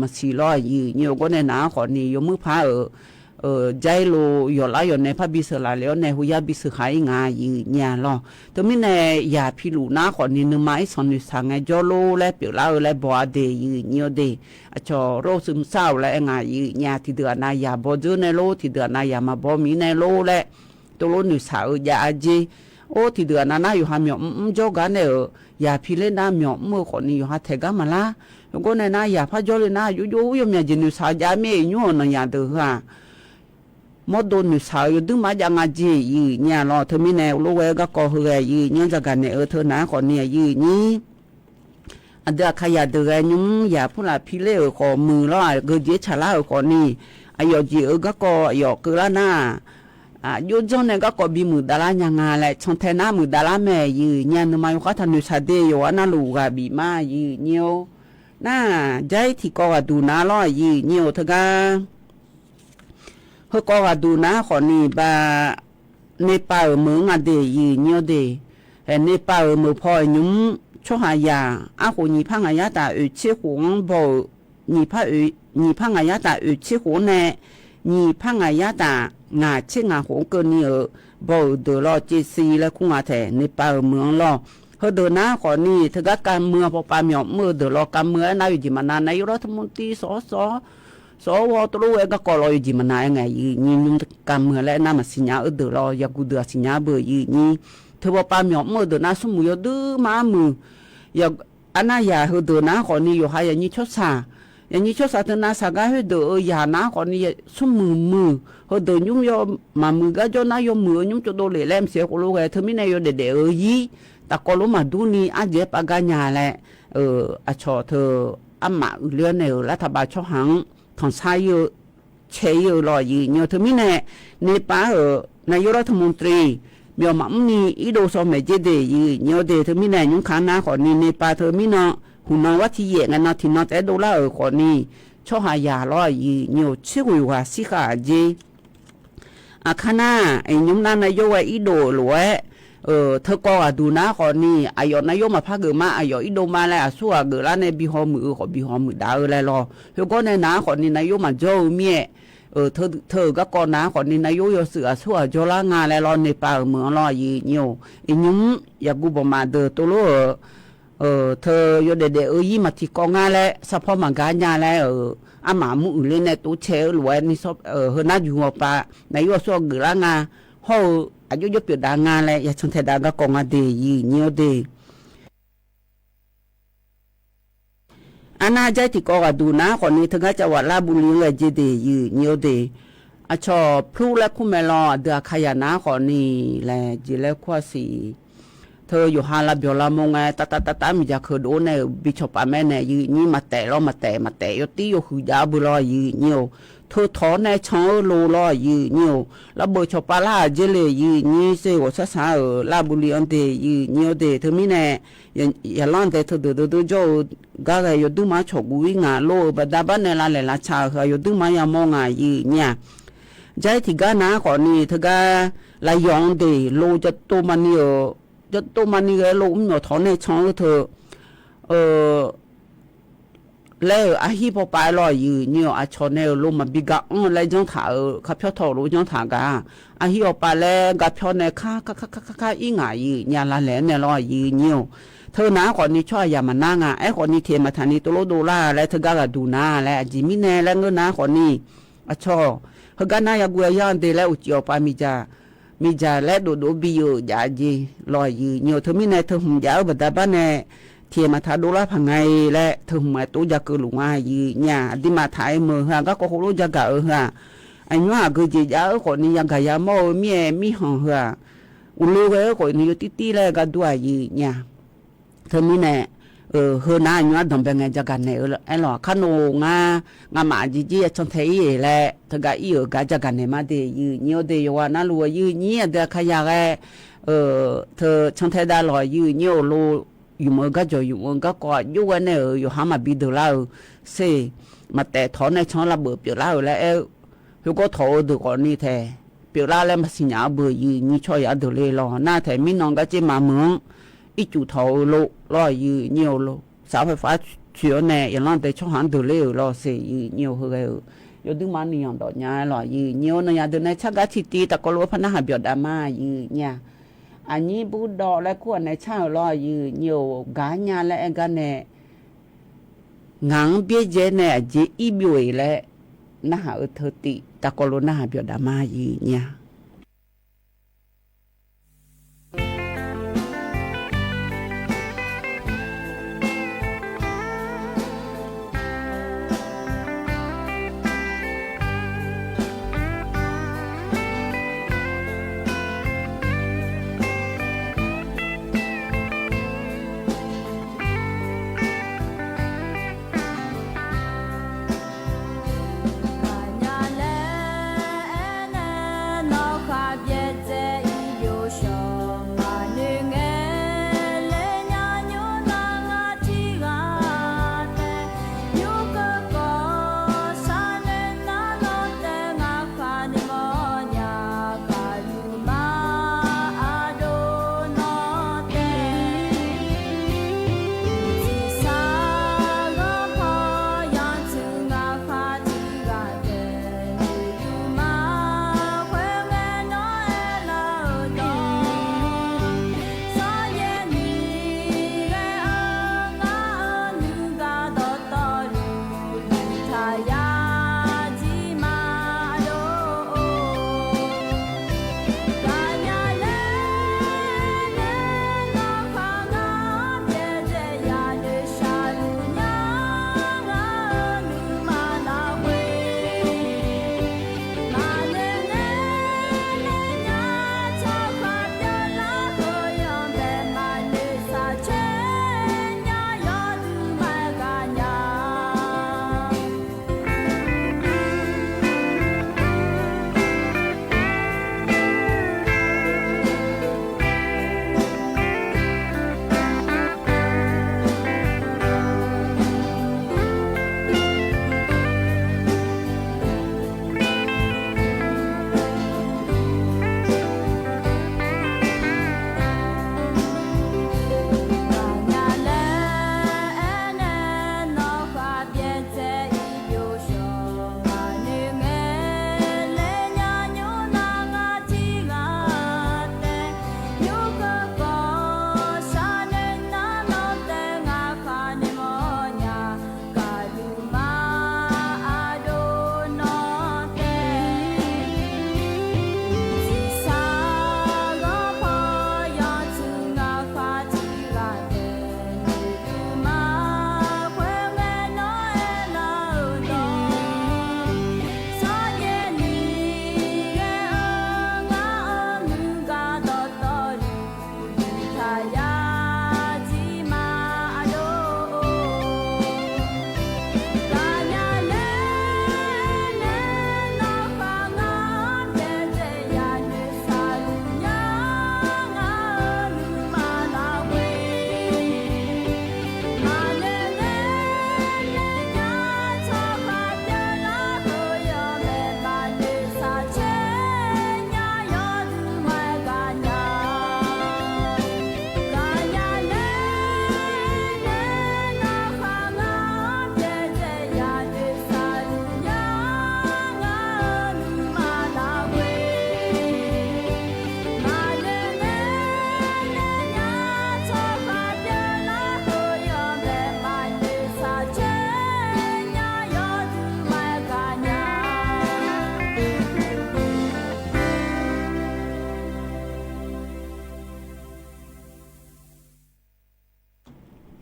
ມາສີ່ຮ້ອຍ ຍືນໂຍກໍແນ່ນາ ຂໍນີ້ໂຍມືພາເອີ ເອີ ໃຈໂລ ຢໍລາ ຢໍແນ ພະບີເສືອລາ ແລ້ວແນ ຫູຢາບີເສືອຂາຍອີງາ ຍືນຍາລອ ເທີມີແນ ຢາພີລູນາ ຂໍນີ ນຶມາ ອີສອນ ນິສາ ແງ ຈໍໂລ ແລ ປິລາ ເອີ ແລ ບໍອາເດ ຍືນຍຽວເດ ອາຊໍໂລ ຊຶມເສົ້າ ແລ ແອງາ ຍືນຍາ ທີເດືອນາ ຢາບໍເຈີແນໂລ ທີເດືອນາ ຢາມາບໍມີແນໂລ ແລ ໂຕໂລ ນິສາ ເອີ ຢາອາເຈ ໂອ ທີເດືອນາ ນາ ຢູຮາ ມຽວ ອືມ ອືມ ຈໍກາແນ ເອີ ຢາພີເລນາ ມຽວ ອືມ ເອີ ຂໍນີ ຢູຮາ ແທກາມາລາ ໂກແນນາ ຢາພະຈໍເລນາ ຢູ ຢູ ຢູ ມຽ ຈີ ນິສາ ຢາເມ ຍູ ນາ ຢາເດີ ຫາ ມອດໂດນນິສາ ຢູ ດຶງມາ ຢາງາເຈ ຍືນຍາລອ ເທີມີແນ ໂລ ແວ ກະ ກອ ເຮີ ແງ ຍືນຍາ ຈາກາແນ ເອີ ເທີນາ ຂໍນີ ຍືນຍາ ອາເດີ ອາຄາ ຢາເດີ ແງ ຍຸມ ຢາພຸລາ ພີເລ ເອີ ຂໍມືລອ ເກີເຈ ຊາລາ ເອີ ຂໍນີ ອາ ຢໍ ເຈ ເອີ ກະ ກອ ອາ ຢໍ ເກີລານາ ອາ ໂຍ ຈໍແນ ກະ ກອ ບີ ມື ດາລາ ຍາງາ ແລ ຊອນແທນາ ມື ດາລາ ແມ ຍືນຍາ ນຶມາ ຢູຄາ ທາ ນິສາ ເດ ໂຍ ອານາ ລູກາ ບີ ມາ ຍືນຍຽວ ນາ ໃຈ ທີ ກອ ກະ ດູນາ ລອ ຍືນຍຽວ ເທີກາ ເຮີ ກອກະ ດູນາ ຂໍນີ ບາ ເນປາ ເອີ ເມີ ງາເດ ຍືນຍຽວເດ ເນປາ ເອີ ເມີ ພອຍ ຍຸມ ໂຊຫາ ຢາ ອາ ໂຄ ຢີ ພະ ງາ ຢາ ຕາ ເອີ ເຊ ໂຄ ງ ບໍ ເອີ ຢີ ພະ ເອີ ຢີ ພະ ງາ ຢາ ຕາ ເອີ ເຊ ໂຄ ແນ ຢີ ພະ ງາ ຢາ ຕາ ງາ ເຊ ງາ ໂຄ ເກີ ນີ ເອີ ບໍ ເອີ ເດີ ລອ ເຈ ຊີ ແລ ຄູ ງາ ແທ ເນປາ ເອີ ເມືອງ ລອ ເຮີ ເດີ ນາ ຂໍນີ ເທີກະ ການເມືອງ ພໍປາ ມຽວ ເມີ ເດີ ລອ ການເມືອງ ນາ ຢູ ຈີ ມາ ນາ ນາ ຢູ ລັດຖະມົນຕີ ສ ສ ສ ວ ໂຕໂລ ແວ ກະ ກອ ລອ ຢູ ຈີ ມາ ນາ ແອງ ຍືນຍາ ການເມືອງ ແລ ນາ ມາ ຊິນຍາ ເອີ ເດີ ລອ ຢາ ກູ ເດືອ ຊິນຍາ ເບີ ຍືນຍາ ເທີ ພໍປາ ມຽວ ເມີ ເດີ ນາ ຊຸມ ມ ຢູ ເດີ ມາ ມື ຢາ ອານາ ຢາ ເຮີ ເດີ ນາ ຂໍນີ ໂຍ ຫາ ຢາ ຍີ ຊອດ ສາ ຢາ ຍີ ຊອດ ສາ ເທີ ນາ ສາ ກາ ເຮີ ເດີ ເອີ ຢາ ນາ ຂໍນີ ຊຸມ ມ ມ ເຮີ ເດີ ຍຸມ ຍໍ ມາ ມ ກະ ຍໍ ນາ ຍໍ ມ ເຮີ ຍຸມ ໂຕໂລ ເລ ແລມ ເຊ ໂຄ ໂລ ແຄ ເທີ ມີ ແນ ໂຍ ເດ ເດ ເອີ ຢີ ຕະ ກອ ໂລ ມາ ດູ ນີ ອາ ເຈ ປາ ກາ ຍາ ແລ ເອີ ອາ ຊໍ ເທີ ອາ ມາ ອື ເລືອ ແນ ເອີ ລັດຖະບານ ຊໍ ຫັງ ຖັງ ຊາ ເຢີ ເຊ ເຢີ ລອ ຍືນຍາ ເທີ ມີ ແນ ເນປາ ເອີ ນາ ໂຍ ລັດຖະມົນຕີ ມຽວ ມາ ອື ນີ ອີ ໂດ ຊໍ ແມ ເຈ ເດ ຍືນຍາ ເດ ເທີ ມີ ແນ ຍຸງ ຄາ ນາ ຂໍນີ ເນປາ ເທີ ມີ ນອ ຫູ ນອ ວັດ ທີ ເຢ ແລະ ນອ ທີ ນອ ແຕ ໂດ ລາ ເອີ ຂໍນີ ຊໍ ຫາ ຢາ ລອ ຍືນຍາ ເຊ ໂຄ ຢູ ຫາ ຊິ ຄາ ເຈ ອາຄານາ ເອ ຍຸມ ນາ ນາ ໂຍ ແວ ອີ ໂດ ໂລ ແວ ເອີ ເທີ ກອ ກະ ດູ ນາ ຂໍນີ ອາ ຢໍ ນາ ໂຍ ມາ ພາ ເກີ ມາ ອາ ຢໍ ອີ ໂດ ມາ ແລ ອາ ຊູ ອາ ເກີ ລາ ແນ ບີ ຫໍ ໝື ເອີ ຂໍ ບີ ຫໍ ໝື ດາ ເອີ ແລ ລອ ເຮີ ກອ ແນ ນາ ຂໍນີ ນາ ໂຍ ມາ ຈໍ ເອີ ເມ ເອີ ເທີ ເທີ ກະ ກອ ນາ ຂໍນີ ນາ ໂຍ ຢໍ ຊື ອາ ຊູ ອາ ຈໍ ລາ ງາ ແລ ລອ ເນປາ ເອີ ເມືອງ ລອ ຍືນຍາ ເອ ຍຸມ ຢາ ກູ ບໍ ມາ ເດີ ໂຕ ໂລ ເອີ ເອີ ເທີ ໂຍ ເດ ເດ ເອີ ຢີ ມາ ທີ ກອ ງາ ແລ ສະ ພອ ມາ ກາ ຍາ ແລ ເອີ ອາ ມາ ໝູ ອື ເລ ແນ ໂຕ ເຊ ເອີ ລວຍ ນິ ຊອບ ເອີ ເຮີ ນາ ຢູ ຫົວ ປາ ນາ ໂຍ ຊອກ ເກີ ລາ ງາ ຫໍ ອາ ໂຍ ໂຍ ປິ ດາ ງາ ແລ ຢາ ຊອນ ແທ ດາ ກະ ກອ ງ າ ເດ ຍືນຍາ ເດ ອານາ ໃຈ ທີ ກອ ກະ ດູ ນາ ຂໍນີ ເທີ ກະ ຈະ ວັດ ລາ ບູ ລີ ແລ ເຈ ເດ ຍືນຍາ ເດ ອາ ຊໍ ພລູ ແລ ຄູ ແມ ລອ ເດືອ ອາ ຄາ ຢາ ນາ ຂໍນີ ແລ ເຈ ແລ ຄວາ ສີ ເທີ ໂຍ ຫາ ລາ ບຽວ ລາ ມົງ ແອ ຕະ ຕະ ຕະ ຕະ ມີ ຈາ ເຄີ ໂດ ແນ ບີ ຊໍ ປາ ແມ ແນ ຍືນຍາ ມາ ແຕ ລອ ມາ ແຕ ມາ ແຕ ໂຍ ຕີ ໂຍ ຄື ຢາ ເບີ ລອ ຍືນຍາ ເທີ ຖອນ ແນ ຊອງ ເອີ ໂລ ລອຍ ຍືນຍາ ລະ ເບີ ຊໍ ປາ ລາ ເຈ ເລ ຍືນຍາ ເຊ ໂຫ ຊາ ຊາ ເອີ ລາ ບູ ລີ ອັນ ເດ ຍືນຍາ ເດ ເທີ ມີ ແນ ຢາ ຢາ ລອນ ແຕ ເທີ ເດີ ເດີ ເດີ ໂຈ ກາ ແກ ໂຍ ດຶງ ມາ ຊໍ ກູ ວີ ງາ ໂລ ເອີ ບາ ດາ ບາ ແນ ລາ ແລ ລາ ຊາ ເອີ ໂຍ ດຶງ ມາ ຢາ ມໍ ງາ ຍືນຍາ ໃຈ ທີ ກາ ນາ ຂໍນີ ເທີ ກາ ລາ ຢອງ ເດ ໂລ ຈະ ໂຕ ມາ ນີ ເອີ ຈະ ໂຕ ມາ ນີ ເອີ ໂລ ອືມ ໂຍ ຖອນ ແນ ຊອງ ເອີ ເທີ ເອີ ແລ ອາ ຮີ ພໍ ປາຍ ລອຍ ຍືນຍາ ອາ ຊໍ ແນ ໂລ ມາ ບີ ກາ ອອນ ແລ ຢອງ ຖາ ເອີ ຄາ ພຽວ ຖໍ ໂລ ຢອງ ຖາ ກາ ອາ ຮີ ອອ ປາ ແລ ກາ ພຽວ ແນ ຄາ ຄາ ຄາ ຄາ ຄາ ອີ ງາ ຍືນຍາ ລາ ແລ ແນ ລອຍ ຍືນຍາ ເທີ ນາ ຂໍນີ ຊໍ ຢາ ມາ ນາ ງາ ແອ ຂໍນີ ເທ ມາ ທາ ນີ ໂຕ ໂລ ໂດ ລາ ແລ ເທີ ກາ ກະ ດູ ນາ ແລ ອາ ຈີ ມີ ແນ ແລ ເງິນ ນາ ຂໍນີ ອາ ຊໍ ເຮີ ກາ ນາ ຢາ ກູ ຢາ ເດ ແລ ອຸ ຈີ ອອ ປາ ມີ ຈາ ມີ ຈາ ແລ ໂດ ໂດ ບີ ເອີ ຢາ ເຢ ລອຍ ຍືນຍາ ເທີ ມີ ແນ ເທີ ຫຸມ ຢາ ເອີ ບາ ດາ ບາ ແນ ເທ ມາ ທາ ໂດ ລາ ພະ ໄງ ແລ ເທີ ຫຸມ ແອ ໂຕ ຢາ ເກີ ລຸ ງາ ຍືນຍາ ອາ ດິ ມາ ທາ ເອ ເມີ ເຮືອ ກາ ກອ ໂຄ ໂລ ຢາ ກາ ເອີ ເຮືອ ອາ ຍ ຫາ ເກີ ເຈ ຢາ ເອີ ຂໍນີ ຢາ ກາ ຢາ ມໍ ເອີ ມີ ແອ ມີ ຫອງ ເຮືອ ອຸ ເລີ ເວ ເອີ ຂໍນີ ໂຍ ຕີ ຕີ ແລ ກາ ດູ ຍືນຍາ ເທີ ມີ ແນ ເອີ ເຮີ ນາ ຍ ດອມ ແບງ ແງ ຈາ ກາ ແນ ເອີ ແອ ລອ ຄາ ໂນ ງາ ງາ ມາ ຈີ ຈີ ຊອນ ແທ ເອ ແລ ເທີ ກາ ອີ ເອີ ກາ ຈາ ກາ ແນ ມາ ເດ ຍືນຍາ ເດ ໂຍ ວາ ນາ ລູ ຍືນຍາ ເດືອ ຄາ ຢາ ແລ ເອີ ເທີ ຊອນ ແທ ດາ ລອຍ ຍືນຍາ ໂລ ຢູ ເມີ ກາ ຈອ ຢູ ເມີ ກາ ກອ ໂຍ ແນ ເອີ ໂຍ ຫາ ມາ ບີ ເດີ ລາ ເອີ ເຊ ມາ ແຕ ຖອນ ແນ ຊອງ ລາ ເບີ ເປີ ລາ ເອີ ແລ ເອີ ເຮົາກໍ ຖອ ເອີ ເດີ ກອນ ນີ້ ແທ ເປີ ລາ ແລ ມາ ຊິ ຍາ ເບີ ຍືນຍາ ຊໍ ຢາ ເດີ ເລ ລອ ນາ ແທ ມີ ນອງ ກາ ເຈ ມາ ເມືອງ ອີ ຈູ ຖອ ເອີ ໂລ ລອຍ ຍືນຍາ ໂລ ສາ ໄຟຟ້າ ຊຽວ ແນ ຢາ ລອນ ແຕ ຊໍ ຫາ ເດີ ເລ ເອີ ລອ ເຊ ຍືນຍາ ເຮີ ເອີ ယိုဒုမၢ် နံၣ်ယွင်ၼၢၼ်ၼၢၼ်လီၤ ယိုညို နၢၼ်ယၤဒုး နဲၣ်ဆၣ်ဂၤထံၣ်တံၢ် တၢ်ကီလိ ဖၣ်နၢ်ဟးပျီၣ်ဒၣ်မး ယိုညၣ် အညိပူၤဒီး လဲၤခူၣ်အနဲၣ်ဆၣ်လီၤ ယိုညို ဂၤညါလၢအဲၣ်ဂၤနဲၣ် ငၢ်ဘျဲၣ်ယဲၢ်နဲၣ် အယ့ၢ်အံၣ်ဘျိအံၤလဲၣ် နၢ်ဟးအၢထၢၣ်တံၢ် တၢ်ကီလိ နၢ်ဟးပျီၣ်ဒၣ်မး ယိုညၣ်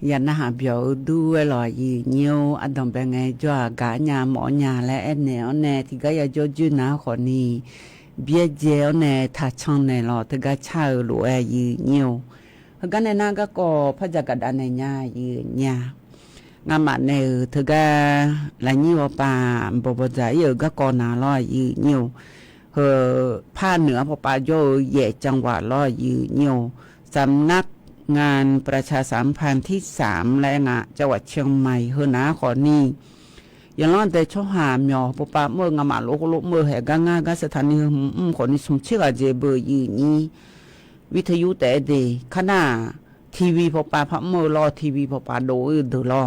ယၤနၢ်ဟးပျီၣ်အဵုဒုဝဲလီၤ ယိုညို အဒိၣ်ဘဲၣ်ငဲၢ် ယွၤဂၤညါ မီၣ်ညါလၢအဲၣ်နဲၣ်အီၤနဲၣ် ထံၣ်ဂၤယၤယိုယုၢ်နၤဃီၤနံၣ် ဘျဲၣ်ယဲၢ်အီၤနဲၣ် ထးဆၢၣ်နဲၣ်လီၤ ထၢၣ်ဂၤဆၣ်အၢလိာ်ဝဲ ယိုညို ဟၢၣ်ဂၤနဲၣ် နၤဂၤကီၢ် ဖးယၢၣ်ကဒါနဲၣ်ညါ ယိုညါ ငါမးနဲၣ်ဧၢ ထၢၣ်ဂၤ လၢညိၣ်ဝီၤပၤ ဘီၣ်ဘီၣ်စၢ်အံၤ ဂၤကီၢ်နၤလီၤ ယိုညို ဟၢၣ် ဖးနုာ်အပှၤပၤယီၤဧၢ ယဲၢ်ကၠၢၣ်ဝးလီၤ ယိုညို สำนักงานประชาสัมพันธ์ที่สาม และงานจังหวัดเชียงใหม่ ဟၢၣ်နၤဃီၤနံၣ် ယလီၤတဲာ်ဆီဟၣ်မၠီၣ် ပပၢ်မၢ ငါမးလိာ်လိာ်မၢ ဟဲဂၤငါဂၤ စထၣ်နံၣ် ဃီၤနံၣ် ဆူၣ်ဆ့ၣ်ဂၤ ယဲၢ်ဘၢၣ် ယိုညို ဝံထယု တအဲၣ်ဒိး ခးနၢ် ထံဝံၤ ပပၢ်ဖးမၢလီၤ ထံဝံၤ ပပၢ်ဒိၣ်အၢဒိၣ်လီၤ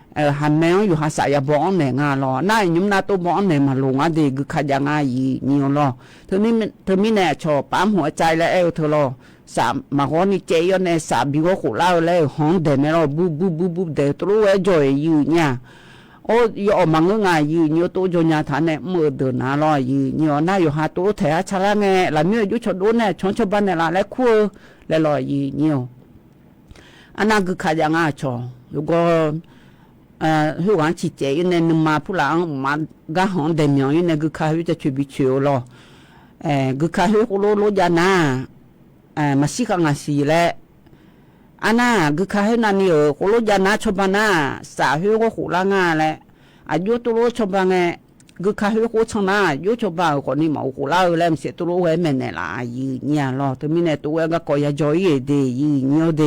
ဢိ ຫາແມວຢູ່ຫາສາຢາບອງແນງາລໍ ນາຍຍົມນາໂຕບອງແນມາລົງອາເດ ກືຄາຢາງາຍືຍຍິວລໍ ເທີມີ ເທີມີແນຊໍປາມຫົວໃຈແລະແອວເທີລໍ ສາມາຮອນນີ້ເຈຍອນແນສາບິວໂຄລາວແລ ຮອງແດແນລໍ ບຸບບຸບບຸບບຸບແດໂຕແວຈອຍຢືຍຍາ ໂອ ຍອມມາເງີງາຍຢືຍຍິວໂຕໂຈຍາທາແນເມີເດີນາລໍ ຢືຍຍິວນາຢູ່ຫາໂຕແທຫາຊາລາແງ ລາເມຍຢູ່ຊໍໂດແນຊອນຊະບັນແນລາແລຄູ ແລລໍ ຢືຍຍິວ ອານາກືຄາຢາງາຊໍ ຢູ່ກໍ ເອີ ເຮົການຊິເຈຍຢູ່ໃນໜຶ່ງມາຜູ້ລາງມາກະຫອງແດມຽວຢູ່ໃນກືຄາເຮົຈະຊ່ວຍບິເຊວລໍ ເອີ ກືຄາເຮໂຄໂລໂລຍານາ ເອີ ມາຊິຄະງາຊີແລະ ອານາ ກືຄາເຮນານີເອີ ໂຄໂລຍານາຊອບານາ ສາເຮໂຄໂຄລາງາແລະ ອາຍຸໂຕໂລຊອບາແງ ກືຄາເຮໂຄຊະນາ ໂຍຊອບາເອີ ຂໍນີມາໂອໂຄລາເອີ ແລມເສໂຕໂລເວແມນແນລາ ຢືຍຍາລໍ ເທີມີແນໂຕເວກະກໍຍາຈອຍເອເດ ຢືຍຍຽວເດ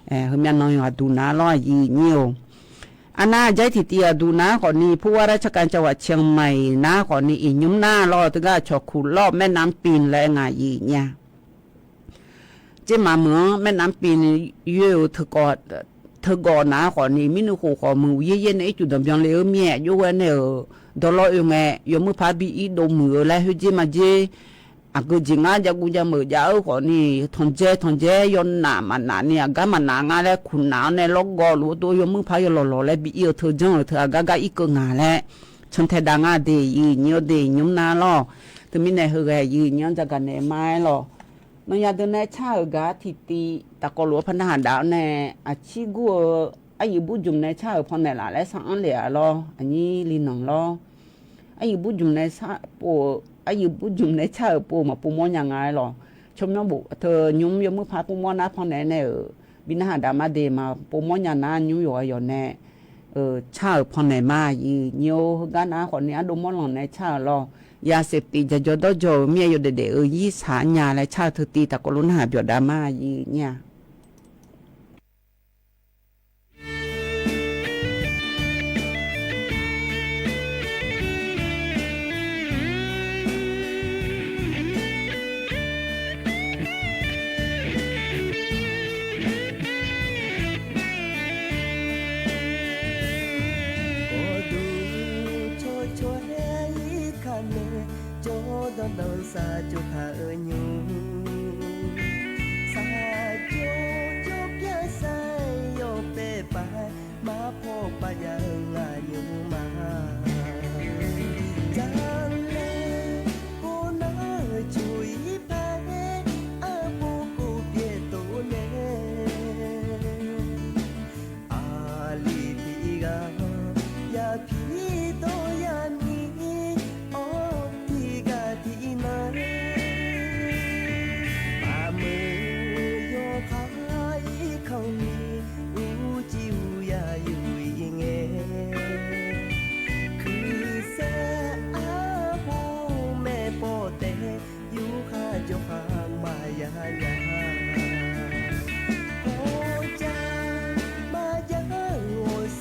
ເອີ ເຮີມຍານອຍອາດູນາລໍ ຢືຍຍຽວ ອານາໃຈທິຕິອາດູນາ ຂໍນີຜູ້ວ່າລາຊະການຈັງຫວັດຊຽງໃໝ່ນາ ຂໍນີອີຍົມນາລໍ ເທີກະຊອກຂຸລອບແມ່ນ້ຳປີນແລງາ ຢືຍຍາ ເຈມາເມືອງແມ່ນ້ຳປີນເຍວເທີກໍ ເທີກໍນາ ຂໍນີມິນູໂຄຂໍມືເຢຍເຢນເອຈູດຳບຽງເລເອີ ເມຍໂຍແວເນເອີ ດອລລໍເອີແງ ໂຍມືພາບີອີໂດມືເອີ ແລະ ເຮເຈມາເຈ ອາກືຈິງາຢາກູຢາເມີຢາເອີ ຂໍນີ ທອນແຈ ທອນແຈ ຍອນໜາມານາເນ ອາກາມານາງາ ແລະ ຂຸນນາວແນ ລອກກໍລູໂຕ ໂຍມືພາຍອລໍ ແລະ ບີອີເອີ ເທີຈັ່ງເອີ ເທີອາກາກາອີເກີງາ ແລະ ຊອນແທດາງາເດ ຢືຍຍິວເດ ຍົມນາລໍ ເທີມີແນເຮີແຮ ຢືຍຍິວຈາກາແນມາຍລໍ ນອຍາເດີແນຊາເອີກາທິຕິ ຕາກໍຫຼວງພະນະຫາດດາວແນ ອາຊີກູເອີ ອາຢືບູຈຸມແນຊາເອີພອນແນລາ ແລະ ຊາອັນເລອາລໍ ອາຢີລີໜອງລໍ ອາຢືບູຈຸມແນຊາໂປ ອາຢືບູຈຸມແນຊາເອີໂປ ມາໂປມໍຍາງາຍລໍ ຊົມຍອງບຸ ເທີຍຸມຍົມມືພາໂປມໍນາພອນແນແນເອີ ບິນາຫາດາມາເດ ມາໂປມໍຍານາຍຸມຢໍຢໍແນ ເອີ ຊາເອີພອນແນມາ ຢືຍຍິວເຮີການາ ຂໍນີອາດົມມໍຫຼອງແນຊາເອີລໍ ຢາເສບຕິດ ຢາຈໍດອກຈໍ ເມຍໂຍເດເດເອີ ຢີສາຍາ ແລະ ຊາເທີຕີ ຕາກໍລຸນຫາບຽວດາມາ ຢືຍຍາ.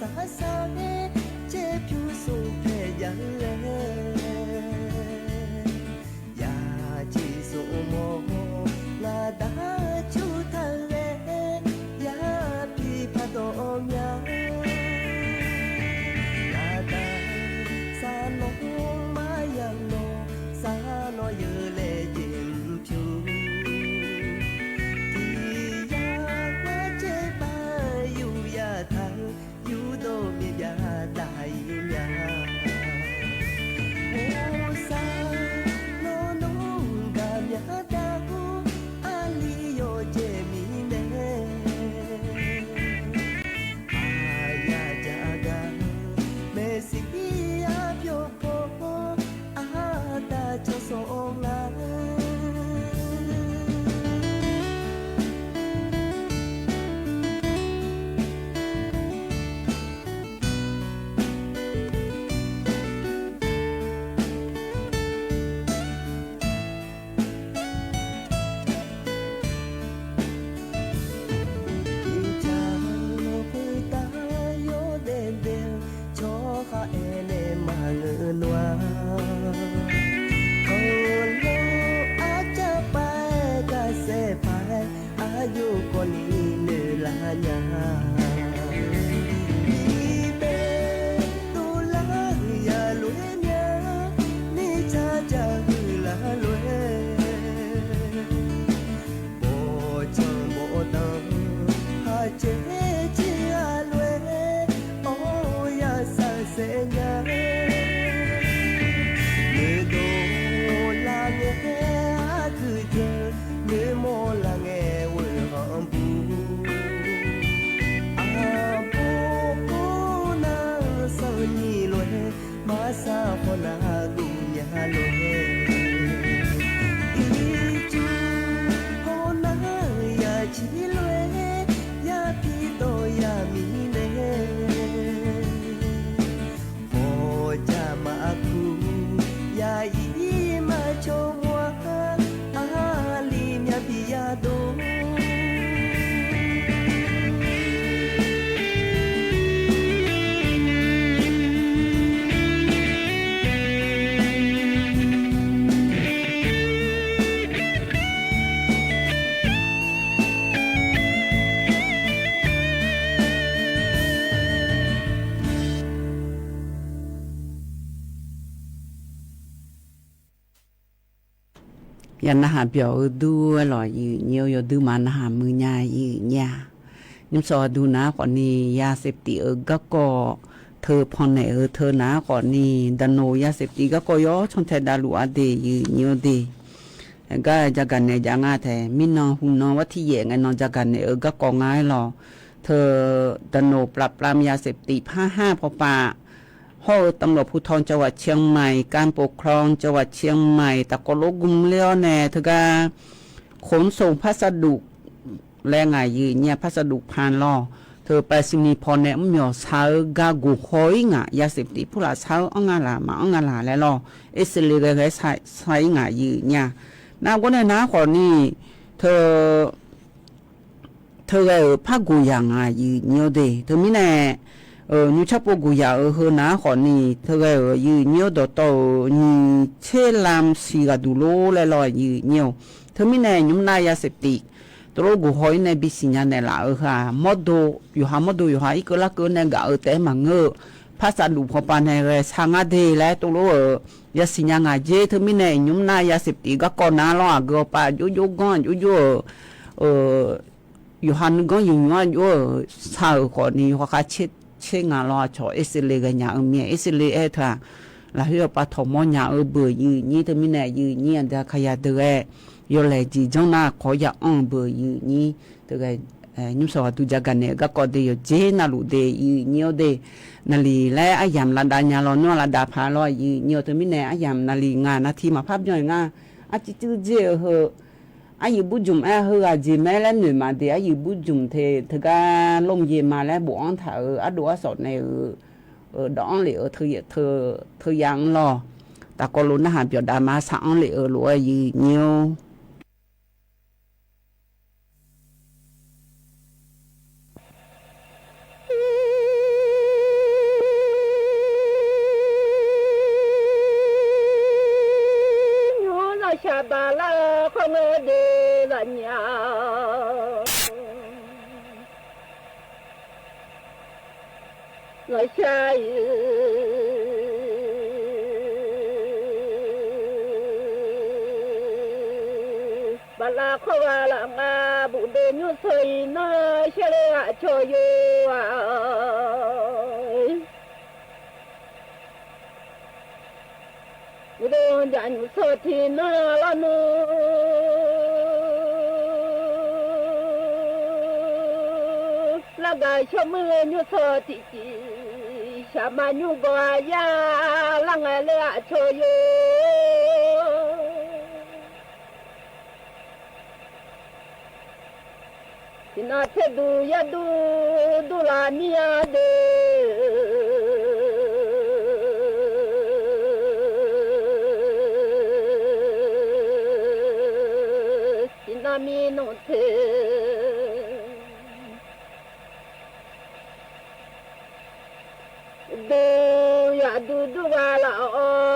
ສາສັງ ယႃႇၼႃႇႁႃပျေႃႇဢိူဝ်ႈ တူၺ်းလေႃႇယိုဝ်းၺဵဝ်း ယွၼ်ႉတိုဝ်းမႃးၼႃႇႁႃမိုဝ်းၺႃးယိုဝ်းၺႃး ယုမ်ႇသေႃးဢႃႇတူၼႃႇ ၶေႃႈၼီႈ ယႃႈသဵပ်ႇတိတ်ႉဢိူဝ်ႈ ၵႃႈၵေႃႈ ထိူဝ်ႈၽွၼ်းၼႆႉဢိူဝ်ႈ ထိူဝ်ႈၼႃႇ ၶေႃႈၼီႈ တၼူဝ်ႇ ယႃႈသဵပ်ႇတိတ်ႉ ၵႃႈၵေႃႈ ယေႃးၶျွင်ႈထႅင်ႈ တႃႇလူႇဢႃႇတေႇ ယိုဝ်းၺဵဝ်းတေႇ ၵႃႈၸႃႇၵႃႇၼႆႉ ၸႃႇငႃးထႅင်ႈ မီးၼွင်ႉႁူႉၼွင်ႉ ဝႃႈထီႉယႂ်ႇငၢႆႈၼွင်ႉ ၸႃႇၵႃႇၼႆႉဢိူဝ်ႈ ၵႃႈၵေႃႈငၢႆႈလေႃႇ ထိူဝ်ႈ တၼူဝ်ႇ ปราบปรามยาเสพติด ภาคห้า ၽေႃႈပႃႈ ႁေႃႈ ตำรวจภูธรจังหวัดเชียงใหม่ การปกครองจังหวัดเชียงใหม่ ตะกัวโลกุมเลี้ยวแน่ เธอกะขนส่งพัสดุ แลงายื้อเยียะพัสดุผ่านลอ เธอไปรษณีย์พรแนะ มยอซาเออกากูหอยงะ ยาเสพติดผู้ละซาเออองงาลา มาอองงาลา และลอ เอสเลเกไกไซงายื้อเยียะ นางคนในนาขอนี่ เธอ เธอเออ พระกูอย่างอ่ะ ยืนเยียวเด เธอมีแน่ เออ ยูชาโปกูอยาก เออ เฮอหนาขอนี่ เธอเออ ยืนเยียวต่อต่อ ยีเชลามสีกะดูโล และลอยยืนเยียว เธอมีแน่ ยุมนายาเสพติด ตโลกูหอยในบิสิญญาในละ เออ ค่ะ มอดโด อยู่หามอดโด อยู่หาอีกเกอละเกอในกะ เออ แต่มาเงอ ภาษาดูพอปานในเรซางาเด และตโล เออ ยาสิญญางาเจ เธอมีแน่ ยุมนายาเสพติด กะก่อนนาลอ เออ เกอปา ยุยุก้อน ยุยุ เออ ယူႇႁၢၼ်ၼိုင်ႈၵွင်း ယူႇယွၼ်ႉယူႇ သႃႇဢိူဝ်ႈ ၶေႃႈၼီႈ ႁွၵ်ႈၶႃႈ ၶျေႇ ၶျေႇငႃႇလေႃး ၶျေႃႇ ဢေႇသီႇလႄႈၵႃႈၺႃႇ ဢိူဝ်ႈ မႄႈ ဢေႇသီႇလႄႈ ဢေႇထႃႇ လႃႇႁိူဝ်ႈ ပႃႇထေႃႇမေႃးၺႃႇ ဢိူဝ်ႈ ပိူဝ်ႈ ယိုဝ်းၺီး တမီးၼႆႉ ယိုဝ်းၺီး ဢၼ်တႃႇၶယႃႇ တႄႉ ယေႃးလႄႈ ၸီႇၸွင်ႇၼႃႇ ၶေႃႈယႃႇဢွင်ႇ ပိူဝ်ႈ ယိုဝ်းၺီး တႄႉ ဢိူဝ်ႈ ယုမ်ႇသေႃးဝႃႈ တူႈၸႃႇၵၼ်ၼႆႉ ၵေႃႈ ၵေႃႈ တေယူႇၸေး ၼႃႇလူႇ တေ ယိုဝ်းၺီး တေ ၼႃႇလီႇ လႄႈ ဢယၢမ်း လႃႇတႃႇၺႃႇလေႃး ၼေႃႈ လႃႇတႃႇၽႃႇလေႃး ယိုဝ်းၺီး တမီးၼႆႉ ဢယၢမ်း ၼႃႇလီႇ ငႃႇၼႃႇထီး မႃးၽပ်ႉယွႆႈငႃႇ ဢႃႇ ၸိုဝ်ႈ ၸိုဝ်ႈ ၸေး ဢိူဝ်ႈ ဢႃႇယု ပူႇၸုမ်ႇ ဢႃႇ ႁိူဝ်ႈ ဢႃႇ ၸီႇ မႄး လႄႈ ၼွႆႇမႃး တေ ဢႃႇယု ပူႇၸုမ်ႇ တေ တေၵႃႈ လူမ်ႉယဵၼ်မႃး လႄႈ ပူႇဢွင်ႇထႃႇ ဢိူဝ်ႈ ဢႃႇ တူဝ်ဢႃႇသေႃးၼႆႉ ဢိူဝ်ႈ ဢိူဝ်ႈ တေဢွင်ႇလႄႈ ဢိူဝ်ႈ ထိူဝ်ႈ ထိူဝ်ႈ ထိူဝ်ႈယၢင်ႇလေႃႈ တႃႇၵေႃႈ လူဝ်ႇၼႃႇႁႃ ပျေႃႇတႃႇမႃး သႃႇဢွင်ႇလႄႈ ဢိူဝ်ႈ လူဝ်ႇ ဢႃႇ ယိုဝ်းၺီး။ ဘႃႇလႃႇၶေႃးဝႃႇလႃႇငႃး ပူႇတေၺုသူဝ်ႇဢီႇၼေႃႈ သျႄးလႄႈဢၶျေႃးယူဝ်ႇ ပူႇတေၺုသူဝ်ႇထီႇၼေႃႈ လေႃးၼူ လၵ်းၵႃႈသျေႃးမိုဝ်းၺုသူဝ်ႇထီႇ သျႃႇမႃႇၺုၵေႃႈယႃႇ လၢင်ႉငၢႆႈလႄႈဢၶျေႃးယူဝ်ႇ သီႇၼႃႇသေႇတူႇ ယႃႇတူႇ တူႇလႃႇၼီႇယႃႇတေႇ သီႇၼႃႇမီႇၼူႇထေႇ တူႇယႃႇတူႇ တူႇဝႃႇလႃႇဢေႃႈ ထီႇၼႃႇမီႇၸေႇ ထီႇၼႆႉယႃႇၼႆႉ ယူႇဝႃႇလႃႇငႄႈ ယူႇဝႃႇပိူဝ်ႇၸီႇမႄႈ သေႃးၼႃႇၶႃႇယႃႇ ယႃႇသူႇၸီႇမႄႈၽေးတေႃႇၼႃႇ ၸႃႇလႄႈဢၶျေႃးၺႃႇ တႃႇၶဝ်လႄႈ တုၺ်ႇၺႃႇတေႇ ယႃႇ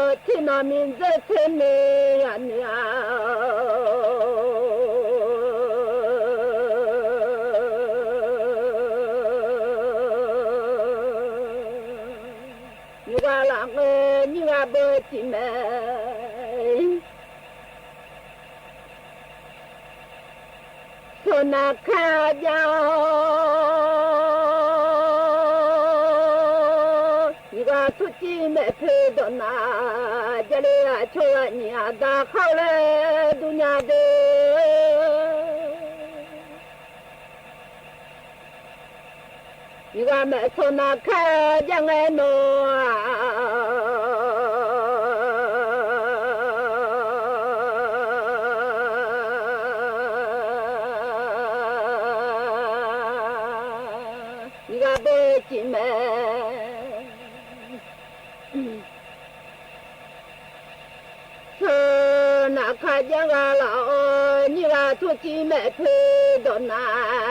မႄႈသေႃးၼႃႇၶႃႇယႃႇငႄႈၼေႃႈ ယႃႇပေႃးၸီႇမႄႈ သေႃးၼႃႇၶႃႇယႃႇငႃႇလႃႇဢေႃႈ ယႃႇသူႇၸီႇမႄႈၽေးတေႃႇၼႃႇ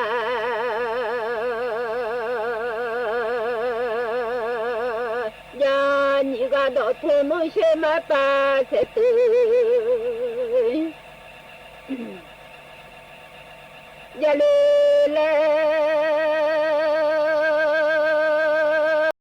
ယႃႇယီႇၵႃႈတေႃႇထူဝ်းၼူၺ်ႇသျႄးမႃးပႃးသႄႇတိုၺ်း ယႃႇလူ